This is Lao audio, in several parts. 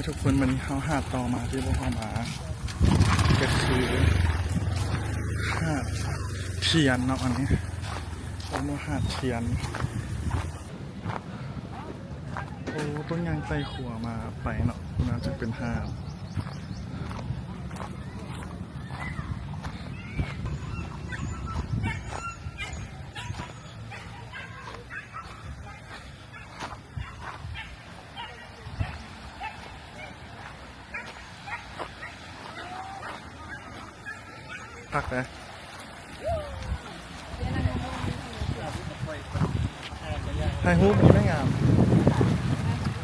ທຸກຄົນ ມື້ນີ້ເຮົາຫາດຕໍ່ມາທີ່ພວກເຮົາມາ ກໍຄືຫາດທຽນເນາະ ອັນນີ້ເອີ້ນວ່າຫາດທຽນ. ໂອ້ ຕ້ອງຍ່າງໄຕ່ຂົວມາໄປເນາະ ໜ້າຈະເປັນຫາດ. ຄັກເດ້ ຖ່າຍຮູບນີ້ໄດ້ງາມ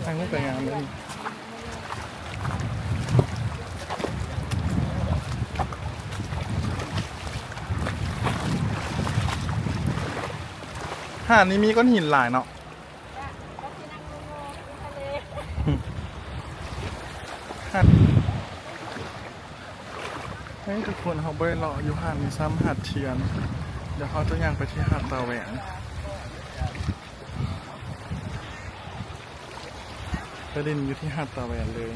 ຖ່າຍຮູບກໍງາມເດ້. ຫາດນີ້ມີກ້ອນຫີນຫຼາຍເນາະ. ເຮີ້ຍ ທຸກຄົນ ເຮົາບໍ່ໄດ້ເລາະຢູ່ຫາດນີ້ຊ້ຳ ຫາດທຽນ. ດຽວເຮົາຈະຍ່າງໄປທີ່ຫາດຕາແຫວນ ໄປຫຼິ້ນຢູ່ທີ່ຫາດຕາແຫວນເລີຍ.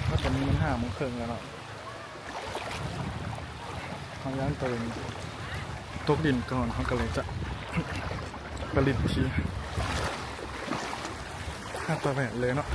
ແລ້ວຕອນນີ້ມັນຫ້າໂມງເຄິ່ງແລ້ວເນາະ. ເຮົາຢ້ານໂຕນຕົກດິນກ່ອນ ເຮົາກໍເລີຍຈະໄປຫຼິ້ນທີ່ຫາດຕາແຫວນເລີຍເນາະ.